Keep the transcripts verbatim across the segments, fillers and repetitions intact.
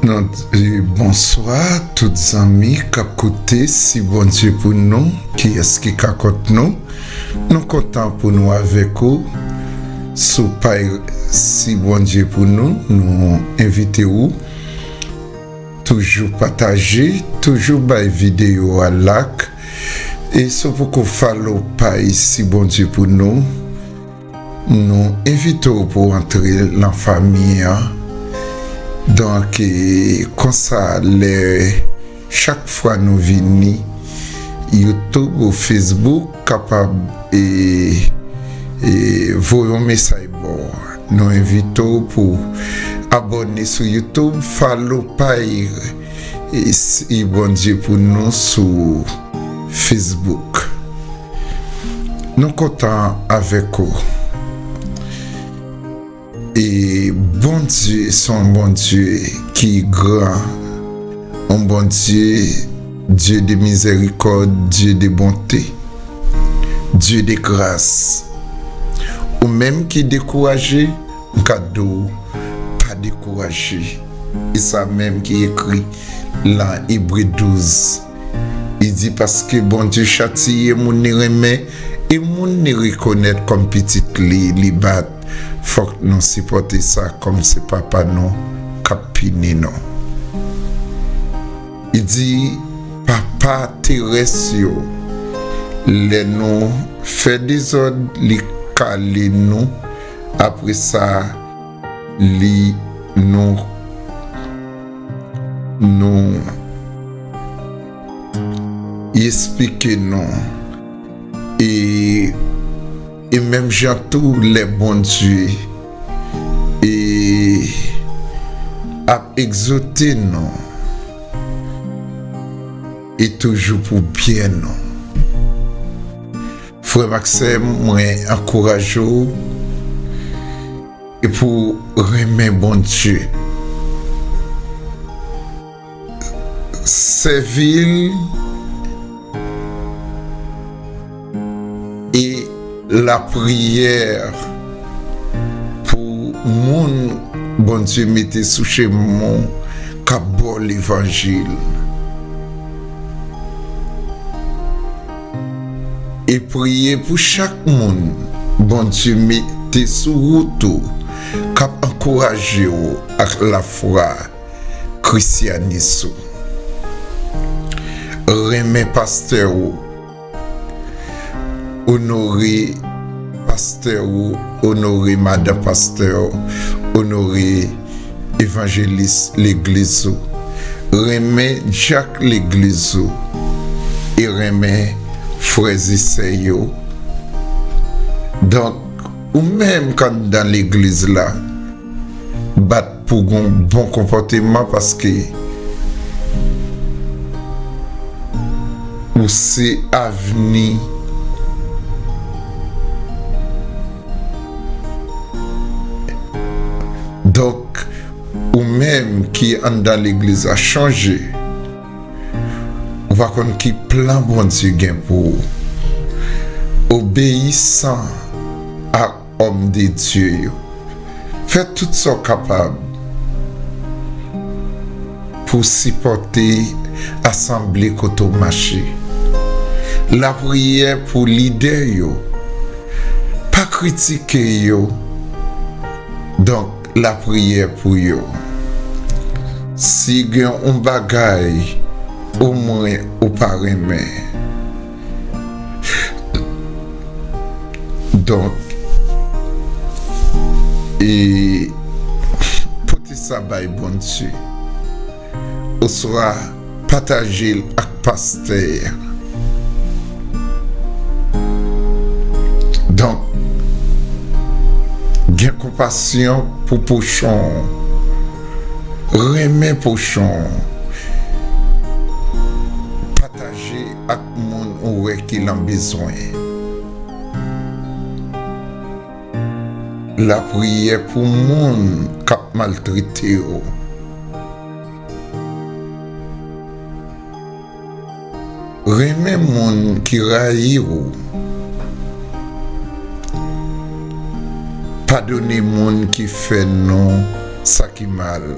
Nou di bonswa tout zanmi k ap koute Si Bondye Pou Nou, kiyès ki ka kont nou? Nou kontan pou nou avèk ou sou paj Si Bondye Pou Nou. Nou envite ou toujou pataje, toujou bay videyo a like. E si w poko follow paj Si Bondye Pou Nou, nou envite w pou w antre lan fanmi an. Donk, e, konsa, lè chak fwa nou vini, YouTube ou Facebook kapab, e, e, voye yon mesaj ba w. Nou envite w pou abòne sou YouTube, follow paj, e, Si Bondye Pou Nou sou Facebook. Nou kontan avèk ou. E Bondye se yon Bondye ki gran, yon Bondye, Dieu de miséricorde, Dieu de bonté, Dieu de grâce. Ou menm ki dekouraje, m ka di w, pa dekouraje. E sa menm ki ekri lan Ebre douz. Li di, paske Bondye chatiye moun li renmen, e moun li rekonèt kòm pitit li, li bat. Fòk nou sipòte sa kòm se Papa nou k ap pini nou. Li di, papa terès yo, lè nou fè dezòd, li kale nou. Apre sa, li, nou, nou, li esplike nou. E, e menm jan tou, lè Bondye, e, ap egzòte nou, e toujou pou byen nou. Frè m ak sè m, mwen ankouraje w e pou renmen Bondye. Sèvi l e lapriyè pou moun Bondye mete sou chemen w k ap ba w levanjil. E priye pou chak moun Bondye mete sou wout ou, k ap ankouraje w ak lafwa. Krisyanis ou. Renmen pastè ou. Onore pastè ou, onore madan pastè ou, onore evanjelis legliz ou. Renmen dyak legliz ou. E renmen frè e sè yo. Donk, ou menm k anndan legliz la, bat pou gon bon konpòteman, paske ou se avni. Donk, ou menm ki anndan legliz la, chonje, ou pa konn ki plan Bondye gen pou ou. Obeyisan a òm de Dye yo. Fè tout sa w kapab pou w sipòte asanble kote w mache. Lapriyè pou lidè yo. Pa kritike yo. Donk, lapriyè pou yo. Si gen yon bagay omwen ou pa renmen, donk, e pote sa bay Bondye, oswa pataje l ak pastè. Donk, gen konpasyon pou pwochen w. Renmen pwochen w. Pataje ak moun ou wè ki lan bezwen. Lapriyè pou moun k ap maltrete w. Renmen moun ki rayi w. Padone moun ki fè nou sa ki mal.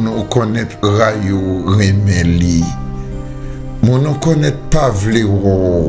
Moun ou konnèt rayi w renmen li. Moun ou konnèt pa vle wè w.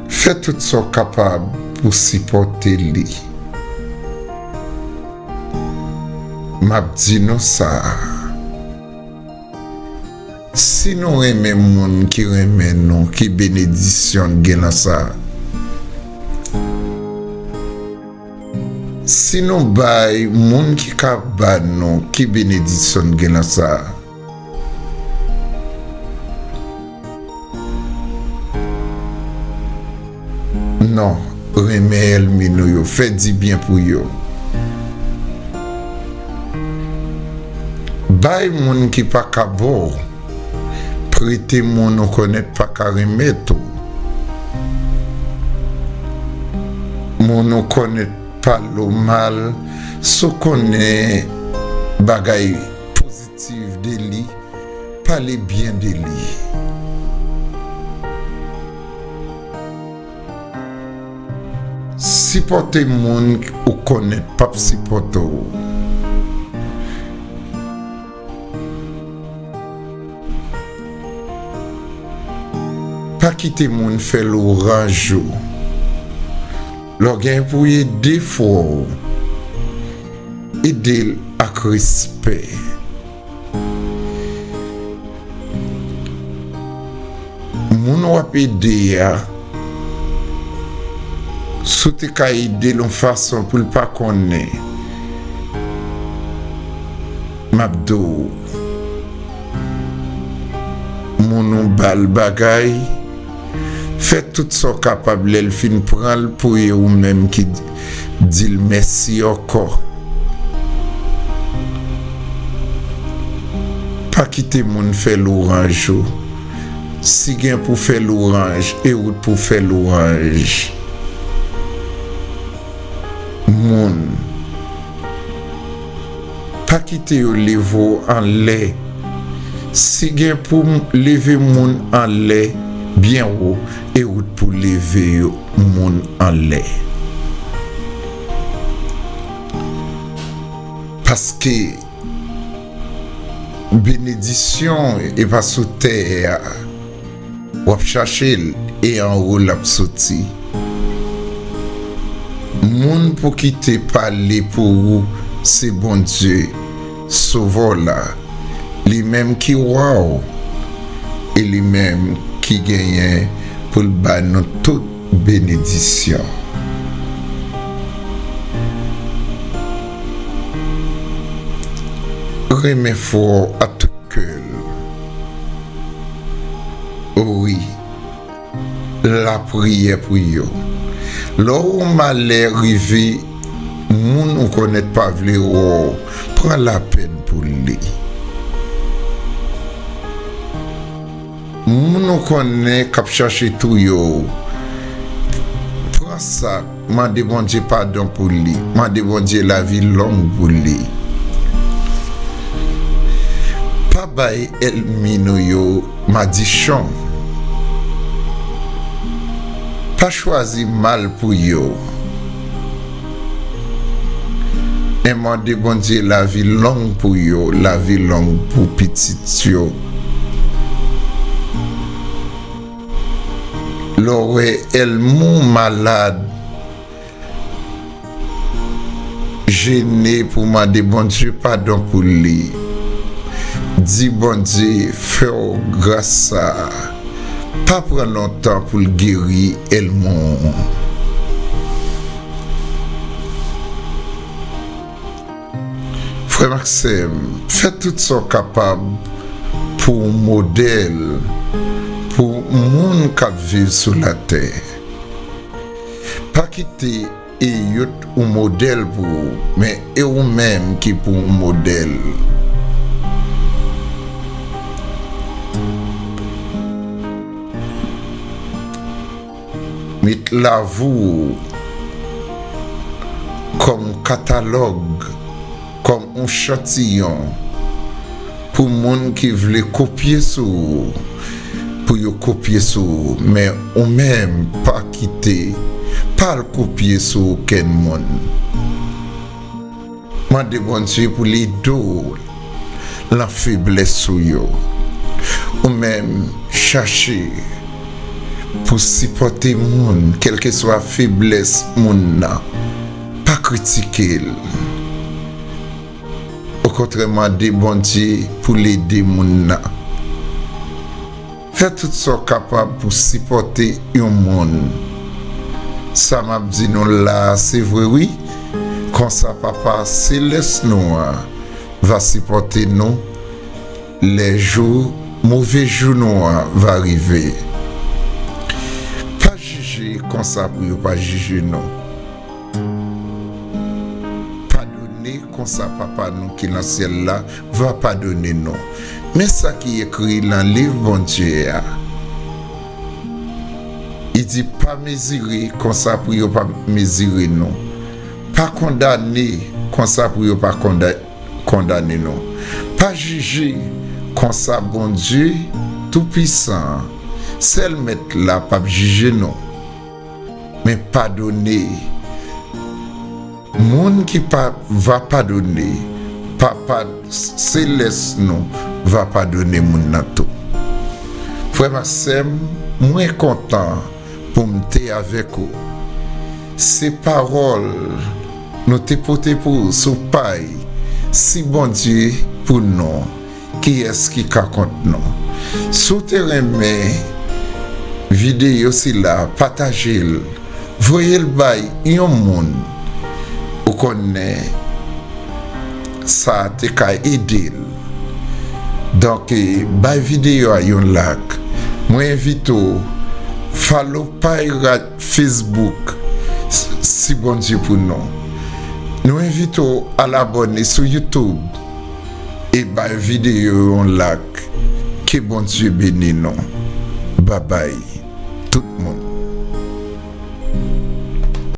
Fè tout sa w kapab pou sipòte li. M ap di nou sa. Si nou renmen moun ki renmen nou, ki benedisyon n gen nan sa? Si nou bay moun ki ka ba nou, ki benedisyon n gen nan sa? Non, renmen ènmi nou yo, fè dibyen pou yo. Bay moun ki pa ka ba w, prete moun ou konnèt pa ka remèt ou. Moun ou konnèt pale w mal, si w konnen bagay pozitif de li, pale byen de li. Sipòte moun ou konnèt p ap sipòte w. Pa kite moun fè lwanj ou. Lè w gen pou ede frè w, ede l ak respè. Moun w ap ede a, si w te ka ede l yon fason pou l pa konnen, m ap di w, moun ou ba l bagay, fè tout sa w kapab lè l fin pran l pou e ou menm ki di l mèsi ankò. Pa kite moun fè lwanj ou. Si gen pou fè lwanj, e ou t pou fè lwanj. Moun. Pa kite yo leve w anlè. Si gen pou m-, leve moun anlè byen wo, e ou t pou leve yo, moun anlè. Paske benedisyon e pa sou tè a. W ap chache l, e anwo l ap soti. Moun pou kite pale pou ou se Bondye, Sovè w la, li menm ki wa w, e li menm ki genyen pou l ba nou tout benedisyon. Renmen frè w ak tout kè l. Wi, lapriyè pou yo. Lè yon malè rive moun ou konnèt pa vle wè w, pran lapèn pou li. Moun ou konnen k ap chache touye w, pran sa, mande Bondye padon pou li, mande Bondye lavi long pou li. Pa bay ènmi nou yo madichon. Pa chwazi mal pou yo. E mande Bondye lavi long pou yo, lavi long pou pitit yo. Lè w wè ènmi w malad, jene pou mande Bondye padon pou li. Di Bondye fè w gras sa a. Pa pran lontan pou l geri ènmi w. Frè m ak sè m, fè tout sa w kapab pou w modèl pou moun k ap viv sou latè. Pa kite e yo t yon modèl pou ou, men e ou menm ki pou w modèl. Met lavi w kòm yon katalòg, kòm yon chantiyon pou moun ki vle kopye sou ou, pou yo kopye sou ou, men ou menm pa kite, pa al kopye sou okenn moun. Mande Bondye pou l ede w, lan feblès ou yo. Ou menm, chache pou sipòte moun, kèlkeswa feblès moun nan. Pa kritike l. Okontrè, mande Bondye pou l ede moun nan. Fè tout sa w kapab pou sipòte yon moun. Sa m ap di nou la a, se vre wi. Konsa Papa Selès nou an va sipòte nou lè jou, move jou nou an va rive. Pa jije konsa pou yo pa jije nou. Padone konsa Papa nou ki nan syèl la va padone nou. Men sa ki ekri nan liv Bondye a. Li di, pa mezire konsa pou yo pa mezire nou. Pa kondane konsa pou yo pa konda-, kondane nou. Pa jije konsa Bondye Toupisan an, sèl Mèt la, p ap jije nou. Men padone. Moun ki pa va padone, Papa Selès nou va padone moun nan tou. Frè m ak sè m, mwen kontan pou m te avèk ou. Se pawòl nou te pote pou ou sou pay Si Bondye pou nou, kiyès ki ka kont nou? Si w te renmen videyo sila, pataje l, voye l bay yon moun ou konnen sa te ka ede l. Donk, eh, bay videyo a yon like. Mwen envite w follow pay ra-, Facebook, Si Bondye pou nou. Nou envite w al abòne sou YouTube e bay videyo yon like. Ke Bondye beni nou. Babay, tout moun.